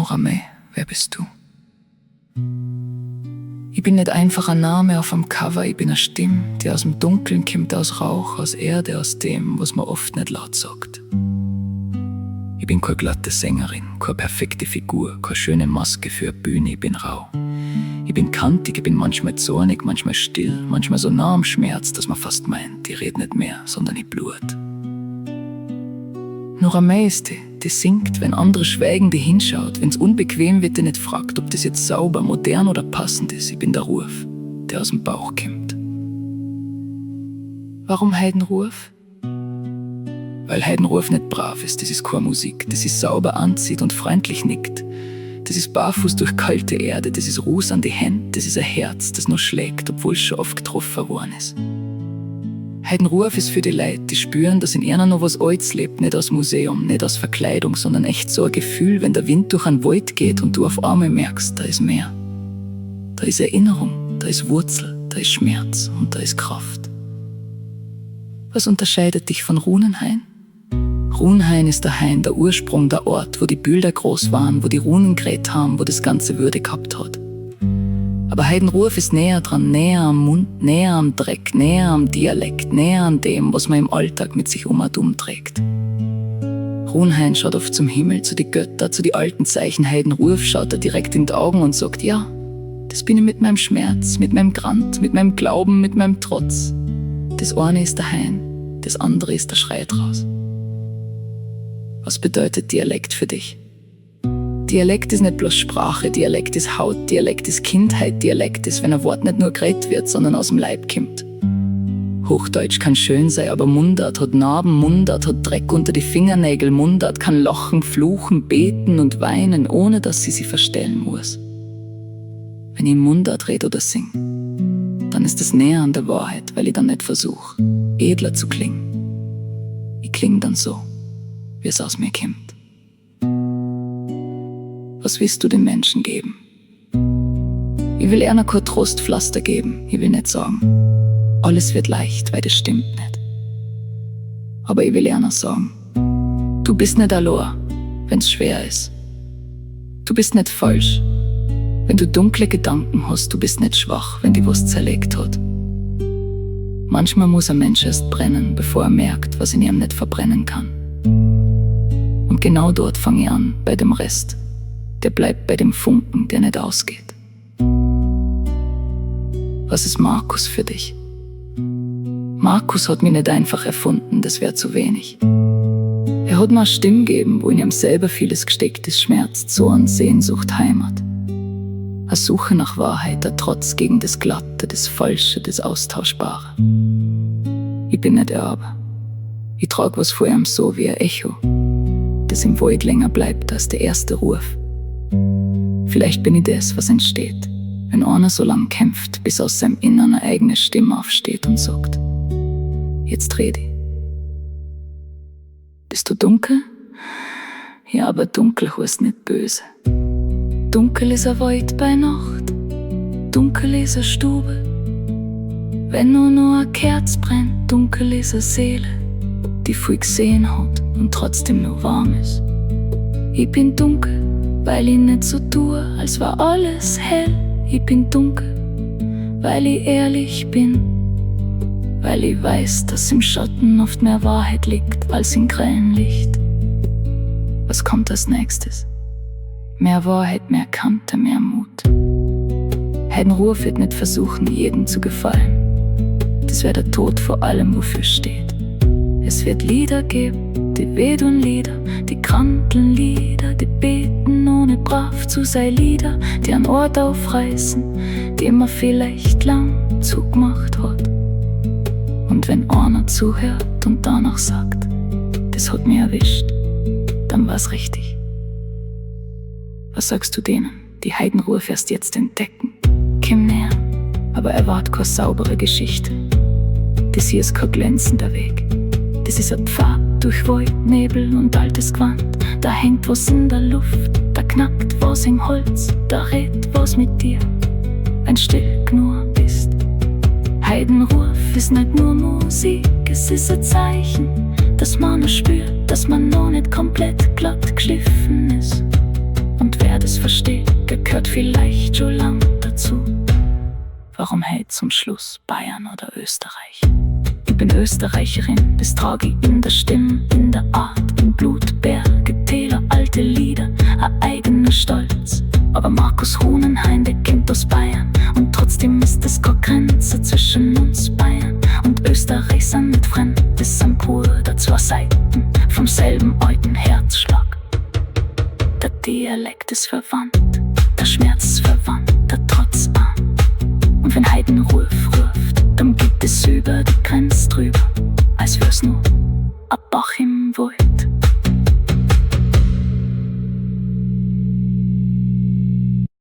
Nora May, wer bist du? I bin net einfach a Name auf am Cover, i bin a Stimm, die aus dem Dunkeln kimmt, aus Rauch, aus Erde, aus dem, was man oft net laut sagt. I bin koa glatte Sängerin, koa perfekte Figur, koa schöne Maske für a Bühne, i bin rau. I bin kantig, i bin manchmal zornig, manchmal still, manchmal so nah am Schmerz, dass man fast meint, i red net mehr, sondern i bluat. Nora May ist die, die singt, wenn andere schweigen, die hinschaut, wenn's unbequem wird, die net fragt, ob das jetzt sauber, modern oder passend ist. I bin der Ruf, der aus dem Bauch kimmt. Warum Heidenruf? Weil Heidenruf net brav ist, das ist koa Musik, die sich sauber anzieht und freundlich nickt. Das ist barfuß durch kalte Erde, das ist Ruß an die Händ, das ist ein Herz, das no schlägt, obwohl es schon oft getroffen worden ist. Heidenruf ist für die Leut, die spüren, dass in ihnen noch was Altes lebt, nicht aus Museum, nicht aus Verkleidung, sondern echt so ein Gefühl, wenn der Wind durch einen Wald geht und du auf einmal merkst, da ist mehr. Da ist Erinnerung, da ist Wurzel, da ist Schmerz und da ist Kraft. Was unterscheidet dich von Runenhain? Runenhain ist der Hain, der Ursprung, der Ort, wo die Bilder groß waren, wo die Runen geredet haben, wo das ganze Würde gehabt hat. Aber Heidenruf ist näher dran, näher am Mund, näher am Dreck, näher am Dialekt, näher an dem, was man im Alltag mit sich umadum trägt. Runhain schaut oft zum Himmel, zu die Götter, zu die alten Zeichen. Heidenruf schaut er direkt in die Augen und sagt: Ja, das bin ich mit meinem Schmerz, mit meinem Grant, mit meinem Glauben, mit meinem Trotz. Das eine ist der Hain, das andere ist der Schrei draus. Was bedeutet Dialekt für dich? Dialekt ist nicht bloß Sprache, Dialekt ist Haut, Dialekt ist Kindheit, Dialekt ist, wenn ein Wort nicht nur geredet wird, sondern aus dem Leib kommt. Hochdeutsch kann schön sein, aber Mundart hat Narben, Mundart hat Dreck unter die Fingernägel, Mundart kann lachen, fluchen, beten und weinen, ohne dass sie sich verstellen muss. Wenn ich in Mundart red oder sing, dann ist es näher an der Wahrheit, weil ich dann nicht versuche, edler zu klingen. Ich kling dann so, wie es aus mir kommt. Was willst du den Menschen geben? Ich will eana kein Trostpflaster geben, ich will nicht sagen, alles wird leicht, weil das stimmt nicht. Aber ich will eana sagen, du bist nicht alloa, wenn's schwer ist. Du bist nicht falsch, wenn du dunkle Gedanken hast, du bist nicht schwach, wenn di was zerlegt hat. Manchmal muss ein Mensch erst brennen, bevor er merkt, was in ihm nicht verbrennen kann. Und genau dort fange ich an, bei dem Rest. Der bleibt bei dem Funken, der nicht ausgeht. Was ist Markus für dich? Markus hat mich nicht einfach erfunden, das wär zu wenig. Er hat mir eine Stimme gegeben, wo in ihm selber vieles gesteckt ist: Schmerz, Zorn, Sehnsucht, Heimat. Eine Suche nach Wahrheit, der Trotz gegen das Glatte, das Falsche, das Austauschbare. Ich bin nicht er, aber ich trag was vor ihm, so wie ein Echo, das im Wald länger bleibt als der erste Ruf. Vielleicht bin ich das, was entsteht, wenn einer so lang kämpft, bis aus seinem Innern eine eigene Stimme aufsteht und sagt: Jetzt red ich. Bist du dunkel? Ja, aber dunkel heißt nicht böse. Dunkel ist ein Wald bei Nacht, dunkel ist eine Stube. Wenn nur noch eine Kerz brennt, dunkel ist eine Seele, die viel gesehen hat und trotzdem noch warm ist. Ich bin dunkel, weil ich nicht so tue, als war alles hell. Ich bin dunkel, weil ich ehrlich bin, weil ich weiß, dass im Schatten oft mehr Wahrheit liegt als im grellen Licht. Was kommt als Nächstes? Mehr Wahrheit, mehr Kante, mehr Mut. Heidenruf wird nicht versuchen, jedem zu gefallen. Das wäre der Tod vor allem, wofür steht. Es wird Lieder geben, die wehtun Lieder, die granteln Lieder, die beten, ohne brav zu sein, Lieder, die an Ort aufreißen, den man vielleicht lang zugemacht hat. Und wenn einer zuhört und danach sagt, das hat mich erwischt, dann war's richtig. Was sagst du denen, die Heidenruf erst jetzt entdecken? Kimm näher, aber erwart keine saubere Geschichte. Das hier ist kein glänzender Weg. Das ist ein Pfad durch Wald, Nebel und altes Gewand. Da hängt was in der Luft, da knackt was im Holz, da redet was mit dir, wenn still gnua bist. Heidenruf ist nicht nur Musik, es ist ein Zeichen, dass man es spürt, dass man noch nicht komplett glatt geschliffen ist. Und wer Wer des versteht, der gehört vielleicht scho lang dazu. Warum heid zum Schluss Bayern oder Österreich? I bin Österreicherin, des trag i in der Stimm, in der Art, im Blut, Berge, Täler, alte Lieder, a eigener Stolz. Aber Markus Hohenheim, der kimmt aus Bayern und trotzdem ist es koa Grenze zwischen uns. Bayern und Österreich san net fremd, des san Bruader, zwoa Seiten vom selben alten Herzschlag. Der Dialekt is verwandt, der Schmerz ist verwandt, der Trotz a. Und wenn heid den Ruf ruft, dann geht es über die Grenz drüber, als wär's nur a Bach im Wald.